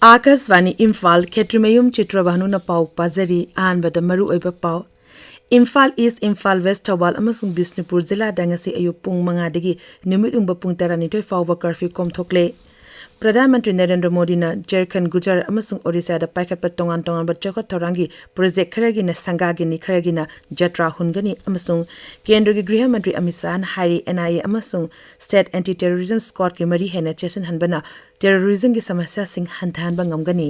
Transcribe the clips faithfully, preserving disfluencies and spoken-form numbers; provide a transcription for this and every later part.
ꯑꯥꯀꯥꯁꯕꯥꯅꯤ ꯏꯝꯐꯥꯜ, ꯈꯦꯇ꯭ꯔꯤꯃꯌꯨꯝ ꯆꯤꯇ꯭ꯔꯕꯥꯅꯨꯅ ꯄꯥꯎ ꯄꯥꯖꯔꯤ꯫ ꯑꯍꯥꯟꯕꯗ ꯃꯔꯨꯑꯣꯏꯕ ꯄꯥꯎ꯫ ꯏꯝꯐꯥꯜ ꯏꯁ, ꯏꯝꯐꯥꯜ ꯋꯦꯁ, ꯊꯧꯕꯥꯜ ꯑꯃꯁꯨꯡ ꯕꯤꯁꯅꯨꯄꯨꯔ ꯖꯤꯂꯥꯗ ꯉꯁꯤ ꯑꯌꯨꯛ ꯄꯨꯡ ꯃꯉꯥꯗꯒꯤ ꯅꯨꯃꯤꯠ ꯌꯨꯡꯕ ꯄꯨꯡ ꯇꯔꯥꯅꯤꯊꯣꯏ ꯐꯥꯎꯕ ꯀꯔꯐ꯭ꯌꯨ ꯀꯣꯝꯊꯣꯛꯂꯦ꯫ ꯄ꯭ꯔꯙꯥꯟ ꯃꯟꯇ꯭ꯔꯤ ꯅꯔꯦꯟꯗ꯭ꯔ ꯃꯣꯗꯤꯅ ꯖꯔꯈꯟ, ꯒꯨꯖꯔꯥꯠ ꯑꯃꯁꯨꯡ ꯑꯣꯔꯤꯁꯥꯗ ꯄꯥꯏꯈꯠꯄ ꯇꯣꯉꯥꯟ ꯇꯣꯉꯥꯟꯕ ꯆꯥꯎꯈꯠ ꯊꯧꯔꯥꯡꯒꯤ ꯄ꯭ꯔꯣꯖꯦꯛ ꯈꯔꯒꯤꯅ ꯁꯪꯒꯥꯒꯅꯤ, ꯈꯔꯒꯤꯅ ꯖꯇ꯭ꯔꯥ ꯍꯨꯟꯒꯅꯤ ꯑꯃꯁꯨꯡ ꯀꯦꯟꯗ꯭ꯔꯒꯤ ꯒ꯭ꯔꯤꯍ ꯃꯟꯇ꯭ꯔꯤ ꯑꯃꯤꯠ ꯁꯥꯍꯅ ꯍꯥꯏꯔꯤ, ꯑꯦꯟ ꯑꯥꯏ ꯑꯦ ꯑꯃꯁꯨꯡ ꯁ꯭ꯇꯦꯠ ꯑꯦꯟꯇꯤ ꯇꯦꯔꯣꯔꯤꯖꯝ ꯁ꯭ꯀ꯭ꯋꯥꯗꯀꯤ ꯃꯔꯤ ꯍꯦꯟꯅ ꯆꯦꯠꯁꯤꯟꯍꯟꯕꯅ ꯇꯦꯔꯣꯔꯤꯖꯝꯒꯤ ꯁꯃꯁ꯭ꯌꯥꯁꯤꯡ ꯍꯟꯊꯍꯟꯕ ꯉꯝꯒꯅꯤ꯫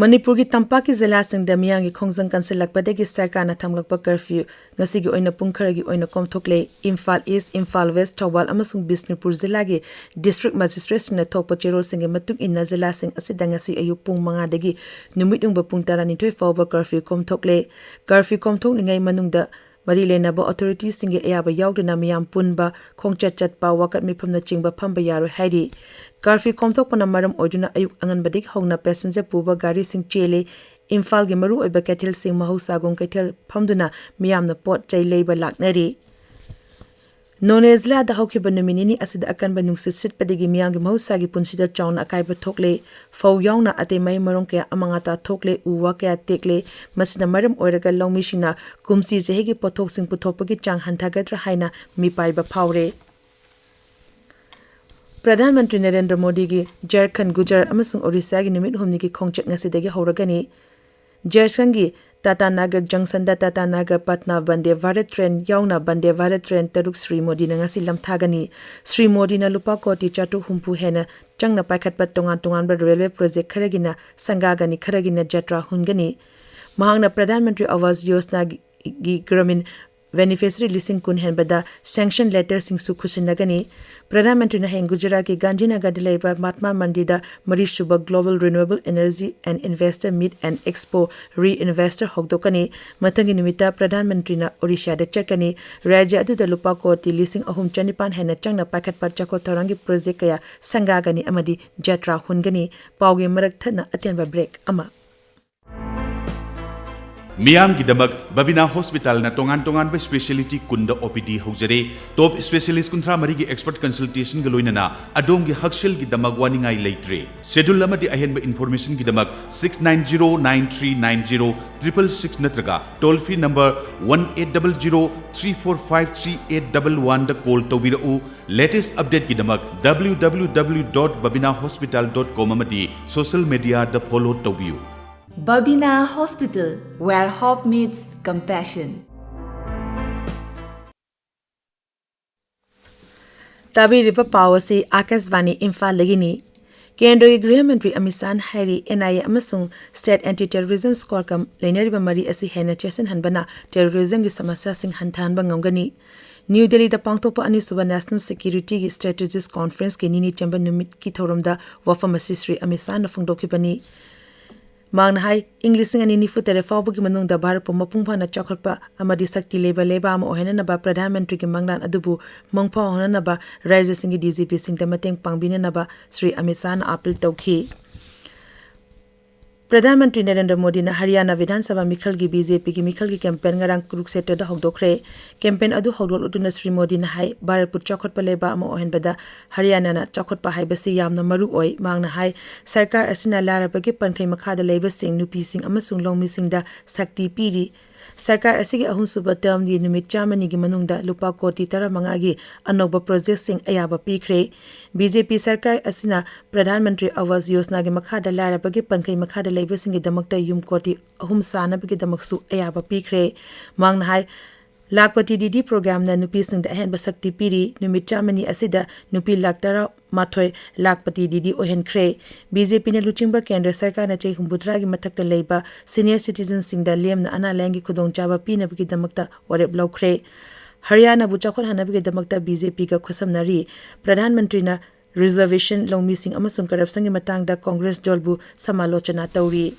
ꯃꯅꯤꯄꯨꯔꯒꯤ ꯇꯝꯄꯥꯛꯀꯤ ꯖꯤꯂꯥꯁꯤꯡꯗ ꯃꯤꯌꯥꯝꯒꯤ ꯈꯣꯡꯖꯪ ꯀꯟꯁꯤꯜꯂꯛꯄꯗꯒꯤ ꯁꯔꯀꯥꯔꯅ ꯊꯝꯂꯛꯄ ꯀꯔꯐ꯭ꯌꯨ ꯉꯁꯤꯒꯤ ꯑꯣꯏꯅ ꯄꯨꯡ ꯈꯔꯒꯤ ꯑꯣꯏꯅ ꯀꯣꯝꯊꯣꯛꯂꯦ꯫ ꯏꯝꯐꯥꯜ ꯏꯁ, ꯏꯝꯐꯥꯜ ꯋꯦꯁ, ꯊꯧꯕꯥꯜ ꯑꯃꯁꯨꯡ ꯕꯤꯁꯅꯨꯄꯨꯔ ꯖꯤꯂꯥꯒꯤ ꯗꯤꯁꯇ꯭ꯔꯤꯛ ꯃꯦꯖꯤꯁꯇ꯭ꯔꯦꯠꯁꯤꯡꯅ ꯊꯣꯛꯄ ꯆꯦꯔꯣꯜꯁꯤꯡꯒꯤ ꯃꯇꯨꯡ ꯏꯟꯅ ꯖꯤꯂꯥꯁꯤꯡ ꯑꯁꯤꯗ ꯉꯁꯤ ꯑꯌꯨꯛ ꯄꯨꯡ ꯃꯉꯥꯗꯒꯤ ꯅꯨꯃꯤꯠ ꯌꯨꯡꯕ ꯄꯨꯡ ꯇꯔꯥꯅꯤꯊꯣꯏ ꯐꯥꯎꯕ ꯀꯔꯐ꯭ꯌꯨ ꯀꯣꯝꯊꯣꯛꯂꯦ꯫ ꯀꯔꯐ꯭ꯌꯨ ꯀꯣꯝꯊꯣꯛꯂꯤꯉꯩ ꯃꯅꯨꯡꯗ ꯃꯔꯤ ꯂꯩꯅꯕ ꯑꯣꯊꯣꯔꯤꯇꯤꯁꯤꯡꯒꯤ ꯑꯌꯥꯕ ꯌꯥꯎꯗꯅ ꯃꯤꯌꯥꯝ ꯄꯨꯟꯕ, ꯈꯣꯡꯆꯠ ꯆꯠꯄ, ꯋꯥꯀꯠ ꯃꯤꯐꯝꯅꯆꯤꯡꯕ ꯐꯝꯕ ꯌꯥꯔꯣꯏ ꯍꯥꯏꯔꯤ꯫ ꯀꯔꯐ꯭ꯌꯨ ꯀꯣꯝꯊꯣꯛꯄꯅ ꯃꯔꯝ ꯑꯣꯏꯗꯨꯅ ꯑꯌꯨꯛ ꯑꯉꯟꯕꯗꯒꯤ ꯍꯧꯅ ꯄꯦꯁꯦꯟꯖꯔ ꯄꯨꯕ ꯒꯥꯔꯤꯁꯤꯡ ꯆꯦꯜꯂꯤ꯫ ꯏꯝꯐꯥꯜꯒꯤ ꯃꯔꯨꯑꯣꯏꯕ ꯀꯩꯊꯦꯜꯁꯤꯡ ꯃꯍꯧꯁꯥꯒꯨꯝ ꯀꯩꯊꯦꯜ ꯐꯝꯗꯨꯅ ꯃꯤꯌꯥꯝꯅ ꯄꯣꯠ ꯆꯩ ꯂꯩꯕ ꯂꯥꯛꯅꯔꯤ꯫ ꯅꯣꯅꯦ ꯖꯤꯂꯥꯗ ꯍꯧꯈꯤꯕ ꯅꯨꯃꯤꯠ ꯅꯤꯅꯤ ꯑꯁꯤꯗ ꯑꯀꯟꯕ ꯅꯨꯡꯁꯤꯠ ꯁꯤꯠꯄꯗꯒꯤ ꯃꯤꯌꯥꯝꯒꯤ ꯃꯍꯧꯁꯥꯒꯤ ꯄꯨꯟꯁꯤꯗ ꯆꯥꯎꯅ ꯑꯀꯥꯏꯕ ꯊꯣꯛꯂꯦ꯫ ꯐꯧ ꯌꯥꯎꯅ ꯑꯇꯩ ꯃꯍꯩ ꯃꯔꯣꯡ ꯀꯌꯥ ꯑꯃꯥꯡ ꯑꯇꯥ ꯊꯣꯛꯂꯦ, ꯎ ꯋꯥ ꯀꯌꯥ ꯇꯦꯛꯂꯦ꯫ ꯃꯁꯤꯅ ꯃꯔꯝ ꯑꯣꯏꯔꯒ ꯂꯧꯃꯤꯁꯤꯡꯅ ꯀꯨꯝꯁꯤ ꯆꯍꯤꯒꯤ ꯄꯣꯠꯊꯣꯛꯁꯤꯡ ꯄꯨꯊꯣꯛꯄꯒꯤ ꯆꯥꯡ ꯍꯟꯊꯒꯗ꯭ꯔꯥ ꯍꯥꯏꯅ ꯃꯤꯄꯥꯏꯕ ꯐꯥꯎꯔꯦ꯫ ꯄ꯭ꯔꯙꯥꯟ ꯃꯟꯇ꯭ꯔꯤ ꯅꯔꯦꯟꯗ꯭ꯔ ꯃꯣꯗꯤꯒꯤ ꯖꯔꯈꯟ, ꯒꯨꯖꯔꯥꯠ ꯑꯃꯁꯨꯡ ꯑꯣꯔꯤꯁꯥꯒꯤ ꯅꯨꯃꯤꯠ ꯍꯨꯝꯅꯤꯒꯤ ꯈꯣꯡꯆꯠ ꯉꯁꯤꯗꯒꯤ ꯍꯧꯔꯒꯅꯤ꯫ ꯖꯔꯈꯟꯒꯤ ꯇꯥꯇꯥ ꯅꯥꯒꯔ ꯖꯪꯁꯟꯗ ꯇꯥꯇꯥ ꯅꯥꯒꯔ ꯄꯠꯅꯥ ꯕꯟꯗꯦ ꯚꯥꯔꯠ ꯇ꯭ꯔꯦꯟ ꯌꯥꯎꯅ ꯕꯟꯗꯦ ꯚꯥꯔꯠ ꯇ꯭ꯔꯦꯟ ꯇꯔꯨꯛ ꯁ꯭ꯔꯤ ꯃꯣꯗꯤꯅ ꯉꯁꯤ ꯂꯝꯊꯥꯒꯅꯤ꯫ ꯁ꯭ꯔꯤ ꯃꯣꯗꯤꯅ ꯂꯨꯄꯥ ꯀꯣꯇꯤ ꯆꯥꯇ꯭ꯔꯨꯛ ꯍꯨꯝꯐꯨ ꯍꯦꯟꯅ ꯆꯪꯅ ꯄꯥꯏꯈꯠꯄ ꯇꯣꯉꯥꯟ ꯇꯣꯉꯥꯟꯕ ꯔꯦꯜꯋꯦ ꯄ꯭ꯔꯣꯖꯦꯛ ꯈꯔꯒꯤꯅ ꯁꯪꯒꯥꯒꯅꯤ, ꯈꯔꯒꯤꯅ ꯖꯇ꯭ꯔꯥ ꯍꯨꯟꯒꯅꯤ꯫ ꯃꯍꯥꯛꯅ ꯄ꯭ꯔꯙꯥꯟ ꯃꯟꯇ꯭ꯔꯤ ꯑꯋꯥꯁ ꯌꯣꯖꯅꯥꯒꯤ ꯒ꯭ꯔꯥꯃꯤꯟ ꯕꯦꯅꯤꯐꯤꯁꯔꯤ ꯂꯤꯁꯤꯡ ꯀꯨꯟ ꯍꯦꯟꯕꯗ ꯁꯦꯡꯁꯟ ꯂꯦꯇꯔꯁꯤꯡꯁꯨ ꯈꯨꯠꯁꯤꯟꯅꯒꯅꯤ꯫ ꯄ꯭ꯔꯙꯥꯟ ꯃꯟꯇ꯭ꯔꯤꯅ ꯍꯌꯦꯡ ꯒꯨꯖꯔꯥꯠꯀꯤ ꯒꯥꯟꯙꯤꯅꯒꯔꯗ ꯂꯩꯕ Mahatma ꯃꯟꯗꯤꯔꯗ ꯃꯔꯤꯁꯨꯕ Global Renewable Energy and Investor Meet and Expo, Re-Investor ꯍꯧꯗꯣꯛꯀꯅꯤ꯫ ꯃꯊꯪꯒꯤ ꯅꯨꯃꯤꯠꯇ ꯄ꯭ꯔꯙꯥꯟ ꯃꯟꯇ꯭ꯔꯤꯅ ꯑꯣꯔꯤꯁꯥꯗ ꯆꯠꯀꯅꯤ꯫ ꯔꯥꯖ꯭ꯌ ꯑꯗꯨꯗ ꯂꯨꯄꯥ ꯀꯣꯇꯤ ꯂꯤꯁꯤꯡ ꯑꯍꯨꯝ ꯆꯅꯤꯄꯥꯟ ꯍꯦꯟꯅ ꯆꯪꯅ ꯄꯥꯏꯈꯠꯄ ꯆꯥꯎꯈꯠ ꯊꯧꯔꯥꯡꯒꯤ ꯄ꯭ꯔꯣꯖꯦꯛ ꯀꯌꯥ ꯁꯪꯒꯥꯒꯅꯤ ꯑꯃꯗꯤ ꯖꯇ꯭ꯔꯥ ꯍꯨꯟꯒꯅꯤ꯫ ꯄꯥꯎꯒꯤ ꯃꯔꯛ ꯊꯠꯅ ꯑꯇꯦꯟꯕ ꯕ꯭ꯔꯦꯛ ꯑꯃ꯫ ꯃꯤꯌꯥꯝꯒꯤꯗꯃꯛ ꯕꯕꯤꯅꯥ ꯍꯣꯁꯄꯤꯇꯥꯜꯅ ꯇꯣꯉꯥꯟ ꯇꯣꯉꯥꯟꯕ ꯁ꯭ꯄꯦꯁꯤꯌꯦꯂꯤꯇꯤ ꯀꯨꯟꯗ ꯑꯣ ꯄꯤ ꯗꯤ ꯍꯧꯖꯔꯦ꯫ ꯇꯣꯞ ꯁ꯭ꯄꯦꯁꯤꯌꯦꯂꯤꯁ ꯀꯨꯟꯊ꯭ꯔꯥ ꯃꯔꯤꯒꯤ ꯑꯦꯛꯁꯄꯔꯠ ꯀꯟꯁꯜꯇꯦꯁꯟꯒ ꯂꯣꯏꯅꯅ ꯑꯗꯣꯝꯒꯤ ꯍꯛꯁꯦꯜꯒꯤꯗꯃꯛ ꯋꯥꯅꯤꯡꯉꯥꯏ ꯂꯩꯇ꯭ꯔꯦ꯫ ꯁꯦꯗꯨꯜ ꯑꯃꯗꯤ ꯑꯍꯦꯟꯕ ꯏꯟꯐꯣꯔꯃꯦꯁꯟꯒꯤꯗꯃꯛ six nine zero nine three nine zero triple six ꯅꯠꯇ꯭ꯔꯒ toll free number one eight double zero three four five three eight double one ꯗ ꯀꯣꯜ ꯇꯧꯕꯤꯔꯛꯎ꯫ ꯂꯦꯇꯦꯁ ꯑꯞꯗꯦꯠꯀꯤꯗꯃꯛ W W W dot babina hospital dot com ꯑꯃꯗꯤ social ꯃꯦꯗꯤꯌꯥꯗ follow ꯇꯧꯕꯤꯌꯨ꯫ Babina Hospital, where hope meets compassion. ꯇꯥꯕꯤꯔꯤꯕ ꯄꯥꯎ ꯑꯁꯤ ꯑꯥꯀꯥꯁꯕꯥꯅꯤ ꯏꯝꯐꯥꯜꯗꯒꯤꯅꯤ꯫ ꯀꯦꯟꯗ꯭ꯔꯒꯤ ꯒ꯭ꯔꯤꯍ ꯃꯟꯇ꯭ꯔꯤ ꯑꯃꯤꯠ ꯁꯥꯍꯅ ꯍꯥꯏꯔꯤ, ꯑꯦꯟ ꯑꯥꯏ ꯑꯦ ꯑꯃꯁꯨꯡ ꯁ꯭ꯇꯦꯠ ꯑꯦꯟꯇꯤ ꯇꯦꯔꯣꯔꯤꯖꯝ ꯁ꯭ꯀ꯭ꯋꯥꯗꯀ ꯂꯩꯅꯔꯤꯕ ꯃꯔꯤ ꯑꯁꯤ ꯍꯦꯟꯅ ꯆꯦꯠꯁꯤꯟꯍꯟꯕꯅ ꯇꯦꯔꯣꯔꯤꯖꯝꯒꯤ ꯁꯃꯁ꯭ꯌꯥꯁꯤꯡ ꯍꯟꯊꯍꯟꯕ ꯉꯝꯒꯅꯤ꯫ ꯅ꯭ꯌꯨ ꯗꯦꯜꯂꯤꯗ ꯄꯥꯡꯊꯣꯛꯄ ꯑꯅꯤꯁꯨꯕ ꯅꯦꯁꯅꯦꯜ ꯁꯦꯀ꯭ꯌꯨꯔꯤꯇꯤꯒꯤ ꯁ꯭ꯇ꯭ꯔꯦꯇꯦꯖꯤꯁ ꯀꯣꯟꯐ꯭ꯔꯦꯟꯁꯀꯤ ꯅꯤꯅꯤ ꯆꯟꯕ ꯅꯨꯃꯤꯠꯀꯤ ꯊꯧꯔꯝꯗ ꯋꯥꯐꯝ ꯑꯁꯤ ꯁ꯭ꯔꯤ ꯑꯃꯤꯠ ꯁꯥꯍꯅ ꯐꯣꯡꯗꯣꯛꯈꯤꯕꯅꯤ꯫ ꯃꯍꯥꯛꯅ ꯍꯥꯏ, ꯏꯪ ꯂꯤꯁꯤꯡ ꯑꯅꯤ ꯅꯤꯐꯨ ꯇꯔꯦꯠ ꯐꯥꯎꯕꯒꯤ ꯃꯅꯨꯡꯗ ꯚꯥꯔꯠꯄꯨ ꯃꯄꯨꯡ ꯐꯥꯅ ꯆꯥꯎꯈꯠꯄ ꯑꯃꯗꯤ ꯁꯛꯇꯤ ꯂꯩꯕ ꯂꯩꯕꯥꯛ ꯑꯃ ꯑꯣꯏꯍꯟꯅꯅꯕ ꯄ꯭ꯔꯙꯥꯟ ꯃꯟꯇ꯭ꯔꯤꯒꯤ ꯃꯪꯂꯥꯟ ꯑꯗꯨꯕꯨ ꯃꯪ ꯐꯥꯎꯍꯟꯅꯅꯕ ꯔꯥꯖ꯭ꯌꯁꯤꯡꯒꯤ ꯗꯤ ꯖꯤ ꯄꯤꯁꯤꯡꯗ ꯃꯇꯦꯡ ꯄꯥꯡꯕꯤꯅꯅꯕ ꯁ꯭ꯔꯤ ꯑꯃꯤꯠ ꯁꯥꯍꯅ ꯑꯥꯄꯤꯜ ꯇꯧꯈꯤ꯫ ꯄ꯭ꯔꯙꯥꯟ ꯃꯟꯇ꯭ꯔꯤ ꯅꯔꯦꯟꯗ꯭ꯔ ꯃꯣꯗꯤꯅ ꯍꯔꯤꯌꯥꯅꯥ ꯕꯤꯙꯥꯟ ꯁꯚꯥ ꯃꯤꯈꯜꯒꯤ ꯕꯤ ꯖꯦ ꯄꯤꯒꯤ ꯃꯤꯈꯜꯒꯤ ꯀꯦꯝꯄꯦꯟ ꯉꯔꯥꯡ ꯀꯨꯔꯨꯛꯁꯦꯇ꯭ꯔꯗ ꯍꯧꯗꯣꯛꯈ꯭ꯔꯦ꯫ ꯀꯦꯝꯄꯦꯟ ꯑꯗꯨ ꯍꯧꯗꯣꯛꯂꯗꯨꯅ ꯁ꯭ꯔꯤ ꯃꯣꯗꯤꯅ ꯍꯥꯏ, ꯚꯥꯔꯠꯄꯨ ꯆꯥꯎꯈꯠꯄ ꯂꯩꯕꯥꯛ ꯑꯃ ꯑꯣꯏꯍꯟꯕꯗ ꯍꯔꯤꯌꯥꯅꯥꯅ ꯆꯥꯎꯈꯠꯄ ꯍꯥꯏꯕꯁꯤ ꯌꯥꯝꯅ ꯃꯔꯨ ꯑꯣꯏ꯫ ꯃꯍꯥꯛꯅ ꯍꯥꯏ, ꯁꯔꯀꯥꯔ ꯑꯁꯤꯅ ꯂꯥꯏꯔꯕꯒꯤ ꯄꯟꯈꯩ ꯃꯈꯥꯗ ꯂꯩꯕꯁꯤꯡ, ꯅꯨꯄꯤꯁꯤꯡ ꯑꯃꯁꯨꯡ ꯂꯧꯃꯤꯁꯤꯡꯗ ꯁꯛꯇꯤ ꯄꯤꯔꯤ꯫ ꯁꯔꯀꯥꯔ ꯑꯁꯤꯒꯤ ꯑꯍꯨꯝꯁꯨꯕ ꯇꯔꯝꯒꯤ ꯅꯨꯃꯤꯠ ꯆꯥꯝꯃꯅꯤꯒꯤ ꯃꯅꯨꯡꯗ ꯂꯨꯄꯥ ꯀꯣꯇꯤ ꯇꯔꯥꯃꯉꯥꯒꯤ ꯑꯅꯧꯕ ꯄ꯭ꯔꯣꯖꯦꯛꯁꯤꯡ ꯑꯌꯥꯕ ꯄꯤꯈ꯭ꯔꯦ꯫ ꯕꯤ ꯖꯦ ꯄꯤ ꯁꯔꯀꯥꯔ ꯑꯁꯤꯅ ꯄ꯭ꯔꯙꯥꯟ ꯃꯟꯇ꯭ꯔꯤ ꯑꯋꯥꯁ ꯌꯣꯖꯅꯥꯒꯤ ꯃꯈꯥꯗ ꯂꯥꯏꯔꯕꯒꯤ ꯄꯟꯈꯩ ꯃꯈꯥꯗ ꯂꯩꯕꯁꯤꯡꯒꯤꯗꯃꯛꯇ ꯌꯨꯝ ꯀꯣꯇꯤ ꯑꯍꯨꯝ ꯁꯥꯅꯕꯒꯤꯗꯃꯛꯁꯨ ꯑꯌꯥꯕ ꯄꯤꯈ꯭ꯔꯦ꯫ ꯃꯍꯥꯛꯅ ꯍꯥꯏ, ꯂꯥꯈꯄꯇꯤ ꯗꯤꯗꯤ ꯄ꯭ꯔꯣꯒ꯭ꯔꯥꯝꯅ ꯅꯨꯄꯤꯁꯤꯡꯗ ꯑꯍꯦꯟꯕ ꯁꯛꯇꯤ ꯄꯤꯔꯤ꯫ ꯅꯨꯃꯤꯠ ꯆꯥꯝꯃꯅꯤ ꯑꯁꯤꯗ ꯅꯨꯄꯤ ꯂꯥꯈ ꯇꯔꯥꯃꯥꯊꯣꯏ ꯂꯥꯈꯄꯇꯤ ꯗꯤꯗꯤ ꯑꯣꯏꯍꯟꯈ꯭ꯔꯦ꯫ ꯕꯤ ꯖꯦ ꯄꯤꯅ ꯂꯨꯆꯤꯡꯕ ꯀꯦꯟꯗ꯭ꯔ ꯁꯔꯀꯥꯔꯅ ꯆꯍꯤ ꯍꯨꯝꯐꯨꯇꯔꯥꯒꯤ ꯃꯊꯛꯇ ꯂꯩꯕ ꯁꯤꯅꯤꯌꯔ ꯁꯤꯇꯤꯖꯟꯁꯤꯡꯗ ꯂꯦꯝꯅ ꯑꯅꯥ ꯂꯥꯌꯦꯡꯒꯤ ꯈꯨꯗꯣꯡꯆꯥꯕ ꯄꯤꯅꯕꯒꯤꯗꯃꯛꯇ ꯋꯥꯔꯦꯞ ꯂꯧꯈ꯭ꯔꯦ꯫ ꯍꯔꯤꯌꯥꯅꯥꯕꯨ ꯆꯥꯎꯈꯠꯍꯟꯅꯕꯒꯤꯗꯃꯛꯇ ꯕꯤ ꯖꯦ ꯄꯤꯒ ꯈꯨꯠꯁꯝꯅꯔꯤ꯫ ꯄ꯭ꯔꯙꯥꯟ ꯃꯟꯇ꯭ꯔꯤꯅ ꯔꯤꯖꯔꯕꯦꯁꯟ, ꯂꯧꯃꯤꯁꯤꯡ ꯑꯃꯁꯨꯡ ꯀꯔꯞꯁꯟꯒꯤ ꯃꯇꯥꯡꯗ ꯀꯣꯡꯒ꯭ꯔꯦꯁ ꯗꯜꯕꯨ ꯁꯃꯥꯂꯣꯆꯅꯥ ꯇꯧꯔꯤ꯫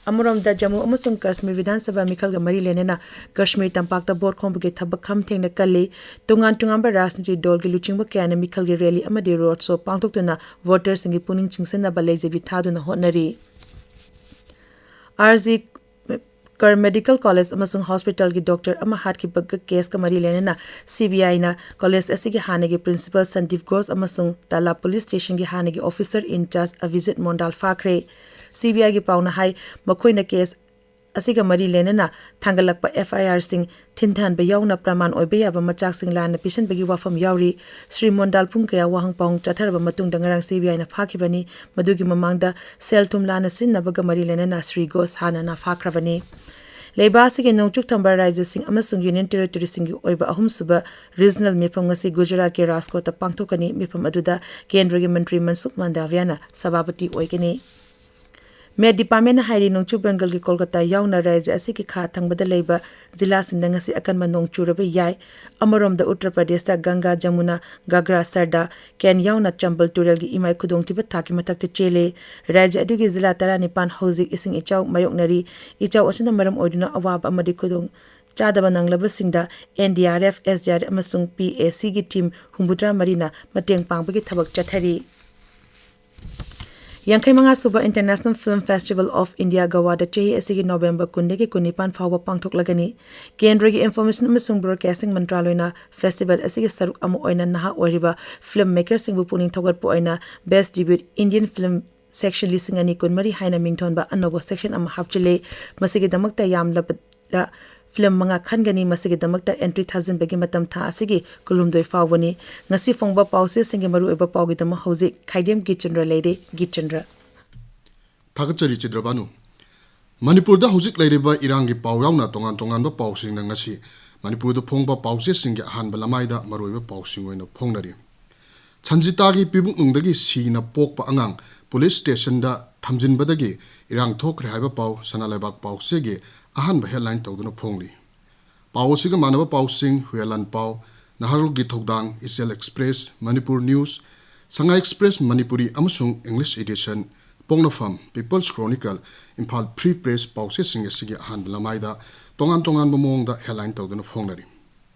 ꯑꯃꯔꯣꯝꯗ, ꯖꯝꯃꯨ ꯑꯃꯁꯨꯡ ꯀꯥꯁꯃꯤꯔ ꯕꯤꯙꯥꯟ ꯁꯚꯥ ꯃꯤꯈꯜꯒ ꯃꯔꯤ ꯂꯩꯅꯅ ꯀꯥꯁꯃꯤꯔ ꯇꯝꯄꯥꯛꯇ ꯚꯣꯠ ꯈꯣꯝꯕꯒꯤ ꯊꯕꯛ ꯈꯝ ꯊꯦꯡꯅ ꯀꯜꯂꯤ꯫ ꯇꯣꯉꯥꯟ ꯇꯣꯉꯥꯟꯕ ꯔꯥꯖꯅꯤꯇꯤ ꯗꯜꯒꯤ ꯂꯨꯆꯤꯡꯕ ꯀꯌꯥꯅ ꯃꯤꯈꯜꯒꯤ ꯔꯦꯂꯤ ꯑꯃꯗꯤ ꯔꯣꯗ ꯁꯣ ꯄꯥꯡꯊꯣꯛꯇꯨꯅ ꯚꯣꯇꯔꯁꯤꯡꯒꯤ ꯄꯨꯛꯅꯤꯡ ꯆꯤꯡꯁꯤꯟꯅꯕ ꯂꯩꯖꯕꯤ ꯊꯥꯗꯨꯅ ꯍꯣꯠꯅꯔꯤ꯫ ꯑꯥꯔ ꯖꯤ ꯃꯦꯗꯤꯀꯦꯜ ꯀꯣꯂꯦꯖ ꯑꯃꯁꯨꯡ ꯍꯣꯁꯄꯤꯇꯥꯜꯒꯤ ꯗꯣꯛꯇꯔ ꯑꯃ ꯍꯥꯠꯈꯤꯕꯒ ꯀꯦꯁꯀ ꯃꯔꯤ ꯂꯩꯅꯅ ꯁꯤꯕꯤꯑꯥꯏꯅ ꯀꯣꯂꯦꯖ ꯑꯁꯤꯒꯤ ꯍꯥꯟꯅꯒꯤ ꯄ꯭ꯔꯤꯟꯁꯤꯄꯥꯜ ꯁꯟꯗꯤꯞ ꯘꯣꯁ ꯑꯃꯁꯨꯡ ꯇꯥꯂꯥ ꯄꯨꯂꯤꯁ ꯁ꯭ꯇꯦꯁꯟꯒꯤ ꯍꯥꯟꯅꯒꯤ ꯑꯣꯐꯤꯁꯔ ꯏꯟ ꯆꯥꯔꯖ ꯑꯚꯤꯖꯤꯠ ꯃꯣꯟꯗꯥꯜ ꯐꯥꯈ꯭ꯔꯦ꯫ ꯁꯤꯕꯤꯑꯥꯏꯒꯤ ꯄꯥꯎꯅ ꯍꯥꯏ, ꯃꯈꯣꯏꯅ ꯀꯦꯁ ꯑꯁꯤꯒ ꯃꯔꯤ ꯂꯩꯅꯅ ꯊꯥꯡꯒꯠꯂꯛꯄ ꯑꯦꯐ ꯑꯥꯏ ꯑꯥꯔꯁꯤꯡ ꯊꯤꯟꯊꯍꯟꯕ ꯌꯥꯎꯅ ꯄ꯭ꯔꯃꯥꯟ ꯑꯣꯏꯕ ꯌꯥꯕ ꯃꯆꯥꯛꯁꯤꯡ ꯂꯥꯟꯅ ꯄꯤꯁꯤꯟꯕꯒꯤ ꯋꯥꯐꯝ ꯌꯥꯎꯔꯤ꯫ ꯁ꯭ꯔꯤ ꯃꯣꯟꯗꯥꯜ ꯄꯨꯡ ꯀꯌꯥ ꯋꯥꯍꯪ ꯄꯥꯎꯍꯪ ꯆꯠꯊꯔꯕ ꯃꯇꯨꯡꯗ ꯉꯔꯥꯡ ꯁꯤꯕꯤꯑꯥꯏꯅ ꯐꯥꯈꯤꯕꯅꯤ꯫ ꯃꯗꯨꯒꯤ ꯃꯃꯥꯡꯗ ꯁꯦꯜ ꯊꯨꯝ ꯂꯥꯟꯅ ꯁꯤꯖꯤꯟꯅꯕꯒ ꯃꯔꯤ ꯂꯩꯅꯅ ꯁ꯭ꯔꯤ ꯘꯣꯁ ꯍꯥꯟꯅꯅ ꯐꯥꯈ꯭ꯔꯕꯅꯤ꯫ ꯂꯩꯕꯥꯛ ꯑꯁꯤꯒꯤ ꯅꯣꯡꯆꯨꯞ ꯊꯪꯕ ꯔꯥꯖ꯭ꯌꯁꯤꯡ ꯑꯃꯁꯨꯡ ꯌꯨꯅꯤꯌꯟ ꯇꯦꯔꯤꯇꯣꯔꯤꯁꯤꯡꯒꯤ ꯑꯣꯏꯕ ꯑꯍꯨꯝꯁꯨꯕ ꯔꯤꯖꯅꯦꯜ ꯃꯤꯐꯝ ꯉꯁꯤ ꯒꯨꯖꯔꯥꯠꯀꯤ ꯔꯥꯖꯀꯣꯠꯇ ꯄꯥꯡꯊꯣꯛꯀꯅꯤ꯫ ꯃꯤꯐꯝ ꯑꯗꯨꯗ ꯀꯦꯟꯗ꯭ꯔꯒꯤ ꯃꯟꯇ꯭ꯔꯤ ꯃꯟꯁꯨꯈ ꯃꯥꯟꯗꯥꯚꯤꯌꯥꯅ ꯁꯚꯥꯄꯇꯤ ꯑꯣꯏꯒꯅꯤ꯫ ꯃꯦꯠ ꯗꯤꯄꯥꯔꯠꯃꯦꯟꯅ ꯍꯥꯏꯔꯤ, ꯅꯣꯡꯆꯨꯞ ꯕꯦꯡꯒꯜꯒꯤ ꯀꯣꯜꯀꯇꯥ ꯌꯥꯎꯅ ꯔꯥꯖ꯭ꯌ ꯑꯁꯤꯒꯤ ꯈꯥ ꯊꯪꯕꯗ ꯂꯩꯕ ꯖꯤꯂꯥꯁꯤꯡꯗ ꯉꯁꯤ ꯑꯀꯟꯕ ꯅꯣꯡ ꯆꯨꯔꯕ ꯌꯥꯏ꯫ ꯑꯃꯔꯣꯝꯗ, ꯎꯠꯇꯔ ꯄ꯭ꯔꯗꯦꯁꯇ ꯒꯪꯒꯥ, ꯖꯃꯨꯅꯥ, ꯒꯥꯒ꯭ꯔꯥ, ꯁꯔꯗꯥ, ꯀꯦꯟ ꯌꯥꯎꯅ ꯆꯝꯕꯜ ꯇꯨꯔꯦꯜꯒꯤ ꯏꯃꯥꯏ ꯈꯨꯗꯣꯡꯊꯤꯕ ꯊꯥꯛꯀꯤ ꯃꯊꯛꯇ ꯆꯦꯜꯂꯦ꯫ ꯔꯥꯖ꯭ꯌ ꯑꯗꯨꯒꯤ ꯖꯤꯂꯥ ꯇꯔꯥꯅꯤꯄꯥꯟ ꯍꯧꯖꯤꯛ ꯏꯁꯤꯡ ꯏꯆꯥꯎ ꯃꯥꯌꯣꯛꯅꯔꯤ꯫ ꯏꯆꯥꯎ ꯑꯁꯤꯅ ꯃꯔꯝ ꯑꯣꯏꯗꯨꯅ ꯑꯋꯥꯕ ꯑꯃꯗꯤ ꯈꯨꯗꯣꯡ ꯆꯥꯗꯕ ꯅꯪꯂꯕꯁꯤꯡꯗ N D R F, S D R F ꯑꯃꯁꯨꯡ ꯄꯤ ꯑꯦ ꯁꯤꯒꯤ ꯇꯤꯝ ꯍꯨꯝꯐꯨꯇꯔꯥ ꯃꯔꯤꯅ ꯃꯇꯦꯡ ꯄꯥꯡꯕꯒꯤ ꯊꯕꯛ ꯆꯠꯊꯔꯤ꯫ ꯌꯥꯡꯈꯩ ꯃꯉꯥ ꯁꯨꯕ International Film Festival of India ꯒꯋꯥꯗ ꯆꯍꯤ ꯑꯁꯤꯒꯤ ꯅꯣꯕꯦꯝꯕꯔ ꯀꯨꯟꯗꯒꯤ ꯀꯨꯟꯅꯤꯄꯥꯟ ꯐꯥꯎꯕ ꯄꯥꯡꯊꯣꯛꯂꯒꯅꯤ꯫ ꯀꯦꯟꯗ꯭ꯔꯒꯤ ꯏꯟꯐꯣꯔꯃꯦꯁꯟ ꯑꯃꯁꯨꯡ ꯕ꯭ꯔꯣꯗꯀꯥꯁꯇꯤꯡ ꯃꯟꯇ꯭ꯔꯥꯂꯣꯏꯅ ꯐꯦꯁꯇꯤꯚꯦꯜ ꯑꯁꯤꯒꯤ ꯁꯔꯨꯛ ꯑꯃ ꯑꯣꯏꯅ ꯅꯍꯥ ꯑꯣꯏꯔꯤꯕ ꯐꯤꯜꯝ ꯃꯦꯀꯔꯁꯤꯡꯕꯨ ꯄꯨꯛꯅꯤꯡ ꯊꯧꯒꯠꯄ ꯑꯣꯏꯅ Best Debut Indian Film Section ꯂꯤꯁꯤꯡ ꯑꯅꯤ ꯀꯨꯟꯃꯔꯤ ꯍꯥꯏꯅ ꯃꯤꯡꯊꯣꯟꯕ ꯑꯅꯧꯕ ꯁꯦꯛꯁꯟ ꯑꯃ ꯍꯥꯞꯆꯤꯜꯂꯦ꯫ ꯃꯁꯤꯒꯤꯗꯃꯛꯇ ꯌꯥꯝꯂꯕꯗ ꯐꯤꯂꯝ ꯃꯉꯥ ꯈꯟꯒꯅꯤ꯫ ꯃꯁꯤꯒꯤꯗꯃꯛꯇ ꯑꯦꯟꯇ꯭ꯔꯤ ꯊꯥꯖꯤꯟꯕꯒꯤ ꯃꯇꯝ ꯊꯥ ꯑꯁꯤꯒꯤ ꯀꯨꯟꯍꯨꯝꯗꯣꯏ ꯐꯥꯎꯕꯅꯤ꯫ ꯉꯁꯤ ꯐꯣꯡꯕ ꯄꯥꯎꯆꯦꯁꯤꯡꯒꯤ ꯃꯔꯨꯑꯣꯏꯕ ꯄꯥꯎꯒꯤꯗꯃꯛ ꯍꯧꯖꯤꯛ ꯈꯥꯏꯗꯦꯝ ꯒꯤꯆꯟꯗ꯭ꯔ ꯂꯩꯔꯦ꯫ ꯒꯤꯆꯟꯗ꯭ꯔ꯫ ꯊꯥꯒꯠꯆꯔꯤ ꯆꯤꯗ꯭ꯔꯕꯥꯅꯨ꯫ ꯃꯅꯤꯄꯨꯔꯗ ꯍꯧꯖꯤꯛ ꯂꯩꯔꯤꯕ ꯏꯔꯥꯡꯒꯤ ꯄꯥꯎ ꯌꯥꯎꯅ ꯇꯣꯉꯥꯟ ꯇꯣꯉꯥꯟꯕ ꯄꯥꯎꯁꯤꯡꯅ ꯉꯁꯤ ꯃꯅꯤꯄꯨꯔꯗ ꯐꯣꯡꯕ ꯄꯥꯎꯆꯦꯁꯤꯡꯒꯤ ꯑꯍꯥꯟꯕ ꯂꯃꯥꯏꯗ ꯃꯔꯨꯑꯣꯏꯕ ꯄꯥꯎꯁꯤꯡ ꯑꯣꯏꯅ ꯐꯣꯡꯅꯔꯤ꯫ ꯁꯟꯖꯤꯇꯥꯒꯤ ꯄꯤꯕꯨꯛꯅꯨꯡꯗꯒꯤ ꯁꯤꯅ ꯄꯣꯛꯄ ꯑꯉꯥꯡ ꯄꯨꯂꯤꯁ ꯁ꯭ꯇꯦꯁꯟꯗ ꯊꯝꯖꯤꯟꯕꯗꯒꯤ ꯏꯔꯥꯡ ꯊꯣꯛꯈ꯭ꯔꯦ ꯍꯥꯏꯕ ꯄꯥꯎ ꯁꯅꯥ ꯂꯩꯕꯥꯛ ꯄꯥꯎꯆꯦꯒꯤ ꯑꯍꯥꯟꯕ ꯍꯦꯗꯂꯥꯏꯟ ꯇꯧꯗꯨꯅ ꯐꯣꯡꯂꯤ꯫ ꯄꯥꯎ ꯑꯁꯤꯒ ꯃꯥꯟꯅꯕ ꯄꯥꯎꯁꯤꯡ ꯍꯨꯌꯦꯂꯥꯟ ꯄꯥꯎ, ꯅꯍꯥꯔꯣꯜꯒꯤ ꯊꯧꯗꯥꯡ, ꯏꯆꯦꯜ ꯑꯦꯛꯁꯄ꯭ꯔꯦꯁ, ꯃꯅꯤꯄꯨꯔ ꯅ꯭ꯌꯨꯁ, ꯁꯉꯥꯏ ꯑꯦꯛꯁꯄ꯭ꯔꯦꯁ ꯃꯅꯤꯄꯨꯔꯤ ꯑꯃꯁꯨꯡ ꯏꯪꯂꯤꯁ ꯏꯗꯤꯁꯟ, ꯄꯣꯛꯅꯐꯝ, peoples chronicle, Imphal free press ꯄꯥꯎꯆꯦꯁꯤꯡ ꯑꯁꯤꯒꯤ ꯑꯍꯥꯟꯕ ꯂꯃꯥꯏꯗ ꯇꯣꯉꯥꯟ ꯇꯣꯉꯥꯟꯕ ꯃꯑꯣꯡꯗ ꯍꯦꯗꯂꯥꯏꯟ ꯇꯧꯗꯨꯅ ꯐꯣꯡꯅꯔꯤ꯫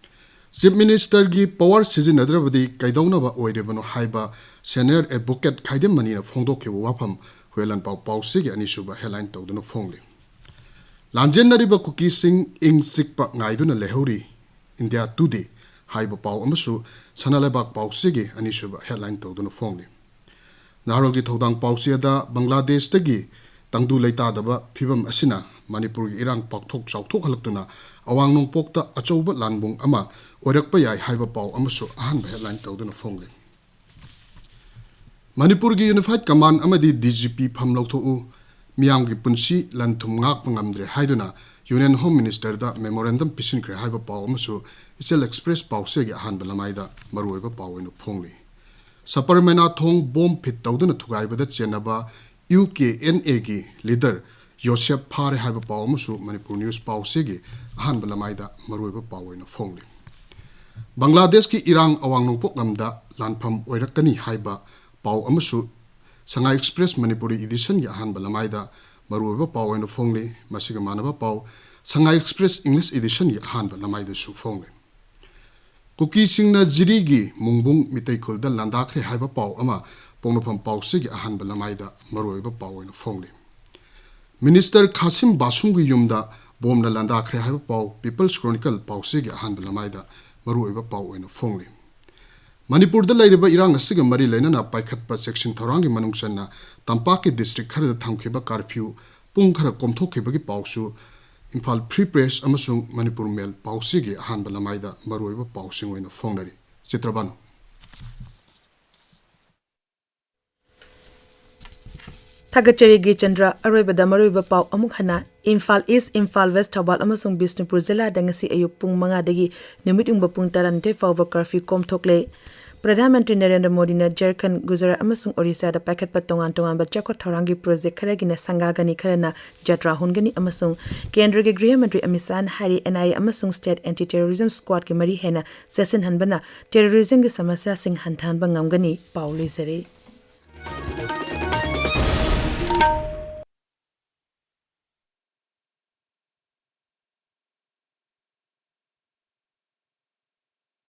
ꯆꯤꯐ ꯃꯤꯅꯤꯁꯇꯔꯒꯤ ꯄꯋꯥꯔ ꯁꯤꯖꯤꯟꯅꯗ꯭ꯔꯕꯗꯤ ꯀꯩꯗꯧꯅꯕ ꯑꯣꯏꯔꯤꯕꯅꯣ ꯍꯥꯏꯕ ꯁꯦꯅꯤꯌꯔ ꯑꯦꯗꯚꯣꯀꯦꯠ ꯈꯥꯏꯗꯦꯝ ꯃꯅꯤꯅ ꯐꯣꯡꯗꯣꯛꯈꯤꯕ ꯋꯥꯐꯝ ꯍꯨꯌꯦꯂꯥꯟ ꯄꯥꯎ ꯄꯥꯎꯆꯦꯒꯤ ꯑꯅꯤꯁꯨꯕ ꯍꯦꯗꯂꯥꯏꯟ ꯇꯧꯗꯨꯅ ꯐꯣꯡꯂꯤ꯫ ꯂꯥꯟꯖꯦꯟꯅꯔꯤꯕ ꯀꯨꯀꯤꯁꯤꯡ ꯏꯪ ꯆꯤꯛꯄ ꯉꯥꯏꯗꯨꯅ ꯂꯩꯍꯧꯔꯤ, ꯏꯟꯗꯤꯌꯥ ꯇꯨꯗꯦ ꯍꯥꯏꯕ ꯄꯥꯎ ꯑꯃꯁꯨ ꯁꯅꯥ ꯂꯩꯕꯥꯛ ꯄꯥꯎꯆꯦꯒꯤ ꯑꯅꯤꯁꯨꯕ ꯍꯦꯗꯂꯥꯏꯟ ꯇꯧꯗꯨꯅ ꯐꯣꯡꯂꯤ꯫ ꯅꯍꯥꯔꯣꯜꯒꯤ ꯊꯧꯗꯥꯡ ꯄꯥꯎꯆꯦꯗ ꯕꯪꯒ꯭ꯂꯥꯗꯦꯁꯇꯒꯤ ꯇꯪꯗꯨ ꯂꯩꯇꯥꯗꯕ ꯐꯤꯕꯝ ꯑꯁꯤꯅ ꯃꯅꯤꯄꯨꯔꯒꯤ ꯏꯔꯥꯡ ꯄꯥꯛꯊꯣꯛ ꯆꯥꯎꯊꯣꯛꯍꯜꯂꯛꯇꯨꯅ ꯑꯋꯥꯡ ꯅꯣꯡꯄꯣꯛꯇ ꯑꯆꯧꯕ ꯂꯥꯟꯕꯨꯡ ꯑꯃ ꯑꯣꯏꯔꯛꯄ ꯌꯥꯏ ꯍꯥꯏꯕ ꯄꯥꯎ ꯑꯃꯁꯨ ꯑꯍꯥꯟꯕ ꯍꯦꯗꯂꯥꯏꯟ ꯇꯧꯗꯨꯅ ꯐꯣꯡꯂꯤ꯫ ꯃꯅꯤꯄꯨꯔꯒꯤ ꯌꯨꯅꯤꯐꯥꯏꯗ ꯀꯃꯥꯟ ꯑꯃꯗꯤ ꯗꯤ ꯖꯤ ꯄꯤ ꯐꯝ ꯂꯧꯊꯣꯛꯎ, ꯃꯤꯌꯥꯝꯒꯤ ꯄꯨꯟꯁꯤ ꯂꯟ ꯊꯨꯝ ꯉꯥꯛꯄ ꯉꯝꯗ꯭ꯔꯦ ꯍꯥꯏꯗꯨꯅ ꯌꯨꯅꯤꯌꯟ ꯍꯣꯝ ꯃꯤꯅꯤꯁꯇꯔꯗ ꯃꯦꯃꯣꯔꯦꯟꯗꯝ ꯄꯤꯁꯤꯟꯈ꯭ꯔꯦ ꯍꯥꯏꯕ ꯄꯥꯎ ꯑꯃꯁꯨ ꯏꯆꯦꯜ ꯑꯦꯛꯁꯄ꯭ꯔꯦꯁ ꯄꯥꯎꯆꯦꯒꯤ ꯑꯍꯥꯟꯕ ꯂꯃꯥꯏꯗ ꯃꯔꯨꯑꯣꯏꯕ ꯄꯥꯎ ꯑꯣꯏꯅ ꯐꯣꯡꯂꯤ꯫ ꯁꯄꯔꯃꯦꯅꯥ ꯊꯣꯡ ꯕꯣꯝ ꯐꯤꯠ ꯇꯧꯗꯨꯅ ꯊꯨꯒꯥꯏꯕꯗ ꯆꯦꯟꯅꯕ ꯌꯨ ꯀꯦ ꯑꯦꯟ ꯑꯦꯒꯤ ꯂꯤꯗꯔ ꯌꯣꯁꯦꯞ ꯐꯥꯔꯦ ꯍꯥꯏꯕ ꯄꯥꯎ ꯑꯃꯁꯨ ꯃꯅꯤꯄꯨꯔ ꯅ꯭ꯌꯨꯁ ꯄꯥꯎꯆꯦꯒꯤ ꯑꯍꯥꯟꯕ ꯂꯃꯥꯏꯗ ꯃꯔꯨꯑꯣꯏꯕ ꯄꯥꯎ ꯑꯣꯏꯅ ꯐꯣꯡꯂꯤ꯫ ꯕꯪꯒ꯭ꯂꯥꯗꯦꯁꯀꯤ ꯏꯔꯥꯡ ꯑꯋꯥꯡ ꯅꯣꯡꯄꯣꯛ ꯂꯝꯗ ꯂꯥꯟꯐꯝ ꯑꯣꯏꯔꯛꯀꯅꯤ ꯍꯥꯏꯕ ꯄꯥꯎ ꯑꯃꯁꯨ ꯁꯉꯥꯏ ꯑꯦꯛꯁꯄ꯭ꯔꯦꯁ ꯃꯅꯤꯄꯨꯔꯤ ꯏꯗꯤꯁꯟꯒꯤ ꯑꯍꯥꯟꯕ ꯂꯃꯥꯏꯗ ꯃꯔꯨꯑꯣꯏꯕ ꯄꯥꯎ ꯑꯣꯏꯅ ꯐꯣꯡꯂꯤ꯫ ꯃꯁꯤꯒ ꯃꯥꯟꯅꯕ ꯄꯥꯎ ꯁꯉꯥꯏ ꯑꯦꯛꯁꯄ꯭ꯔꯦꯁ ꯏꯪꯂꯤꯁ ꯏꯗꯤꯁꯟꯒꯤ ꯑꯍꯥꯟꯕ ꯂꯃꯥꯏꯗꯁꯨ ꯐꯣꯡꯂꯤ꯫ ꯀꯨꯀꯤꯁꯤꯡꯅ ꯖꯤꯔꯤꯒꯤ ꯃꯨꯡꯕꯨꯡ ꯃꯤꯇꯩ ꯈꯨꯜꯗ ꯂꯥꯟꯗꯥꯈ꯭ꯔꯦ ꯍꯥꯏꯕ ꯄꯥꯎ ꯑꯃ ꯄꯣꯛꯅꯐꯝ ꯄꯥꯎꯆꯦꯒꯤ ꯑꯍꯥꯟꯕ ꯂꯃꯥꯏꯗ ꯃꯔꯨꯑꯣꯏꯕ ꯄꯥꯎ ꯑꯣꯏꯅ ꯐꯣꯡꯂꯤ꯫ ꯃꯤꯅꯤꯁꯇꯔ ꯈꯥꯁꯤꯝ ꯕꯥꯁꯨꯝꯒꯤ ꯌꯨꯝꯗ ꯕꯣꯝꯅ ꯂꯥꯟꯗꯥꯈ꯭ꯔꯦ ꯍꯥꯏꯕ ꯄꯥꯎ ꯄꯤꯄꯜꯁ ꯀ꯭ꯔꯣꯅꯤꯀꯜ ꯄꯥꯎꯆꯦꯒꯤ ꯑꯍꯥꯟꯕ ꯂꯃꯥꯏꯗ ꯃꯔꯨꯑꯣꯏꯕ ꯄꯥꯎ ꯑꯣꯏꯅ ꯐꯣꯡꯂꯤ꯫ ꯃꯅꯤꯄꯨꯔꯗ ꯂꯩꯔꯤꯕ ꯏꯔꯥꯡ ꯑꯁꯤꯒ ꯃꯔꯤ ꯂꯩꯅꯅ ꯄꯥꯏꯈꯠꯄ ꯆꯦꯛꯁꯤꯟ ꯊꯧꯔꯥꯡꯒꯤ ꯃꯅꯨꯡ ꯆꯟꯅ ꯇꯝꯄꯥꯛꯀꯤ ꯗꯤꯁꯇ꯭ꯔꯤꯛ ꯈꯔꯗ ꯊꯝꯈꯤꯕ ꯀꯥꯔꯐ꯭ꯌꯨ ꯄꯨꯡ ꯈꯔ ꯀꯣꯝꯊꯣꯛꯈꯤꯕꯒꯤ ꯄꯥꯎꯁꯨ ꯏꯝꯐꯥꯜ ꯐ꯭ꯔꯤ ꯄ꯭ꯔꯦꯁ ꯑꯃꯁꯨꯡ ꯃꯅꯤꯄꯨꯔ ꯃꯦꯜ ꯄꯥꯎꯆꯦꯒꯤ ꯑꯍꯥꯟꯕ ꯂꯃꯥꯏꯗ ꯃꯔꯨꯑꯣꯏꯕ ꯄꯥꯎꯁꯤꯡ ꯑꯣꯏꯅ ꯐꯣꯡꯅꯔꯤ꯫ ꯆꯤꯇ꯭ꯔꯕꯥꯅꯨ꯫ ꯊꯥꯒꯠꯆꯔꯤ ꯒꯤꯔꯤꯆꯟꯗ꯭ꯔ꯫ ꯑꯔꯣꯏꯕꯗ ꯃꯔꯨꯑꯣꯏꯕ ꯄꯥꯎ ꯑꯃꯨꯛ ꯍꯟꯅ꯫ ꯏꯝꯐꯥꯜ ꯏꯁ, ꯏꯝꯐꯥꯜ ꯋꯦꯁ, ꯊꯧꯕꯥꯜ ꯑꯃꯁꯨꯡ ꯕꯤꯁꯅꯨꯄꯨꯔ ꯖꯤꯂꯥꯗ ꯉꯁꯤ ꯑꯌꯨꯛ ꯄꯨꯡ ꯃꯉꯥꯗꯒꯤ ꯅꯨꯃꯤꯠ ꯌꯨꯡꯕ ꯄꯨꯡ ꯇꯔꯥꯅꯤꯊꯣꯏ ꯐꯥꯎꯕ ꯀꯔꯐ꯭ꯌꯨ ꯀꯣꯝꯊꯣꯛꯂꯦ꯫ ꯄ꯭ꯔꯙꯥꯟ ꯃꯟꯇ꯭ꯔꯤ ꯅꯔꯦꯟꯗ꯭ꯔ ꯃꯣꯗꯤꯅ ꯖꯔꯈꯟ, ꯒꯨꯖꯔꯥꯠ ꯑꯃꯁꯨꯡ ꯑꯣꯔꯤꯁꯥꯗ ꯄꯥꯏꯈꯠꯄ ꯇꯣꯉꯥꯟ ꯇꯣꯉꯥꯟꯕ ꯆꯥꯎꯈꯠ ꯊꯧꯔꯥꯡꯒꯤ ꯄ꯭ꯔꯣꯖꯦꯛ ꯈꯔꯒꯤꯅ ꯁꯪꯒꯥꯒꯅꯤ, ꯈꯔꯅ ꯖꯇ꯭ꯔꯥ ꯍꯨꯟꯒꯅꯤ ꯑꯃꯁꯨꯡ ꯀꯦꯟꯗ꯭ꯔꯒꯤ ꯒ꯭ꯔꯤꯍ ꯃꯟꯇ꯭ꯔꯤ ꯑꯃꯤꯠ ꯁꯥꯍꯅ ꯍꯥꯏꯔꯤ, ꯑꯦꯟ ꯑꯥꯏ ꯑꯦ ꯑꯃꯁꯨꯡ ꯁ꯭ꯇꯦꯠ ꯑꯦꯟꯇꯤ ꯇꯦꯔꯣꯔꯤꯖꯝ ꯁ꯭ꯀ꯭ꯋꯥꯗꯀꯤ ꯃꯔꯤ ꯍꯦꯟꯅ ꯆꯦꯠꯁꯤꯟꯍꯟꯕꯅ ꯇꯦꯔꯣꯔꯤꯖꯝꯒꯤ ꯁꯃꯁ꯭ꯌꯥꯁꯤꯡ ꯍꯟꯊꯍꯟꯕ ꯉꯝꯒꯅꯤ꯫ ꯄꯥꯎ ꯂꯣꯏꯖꯔꯦ꯫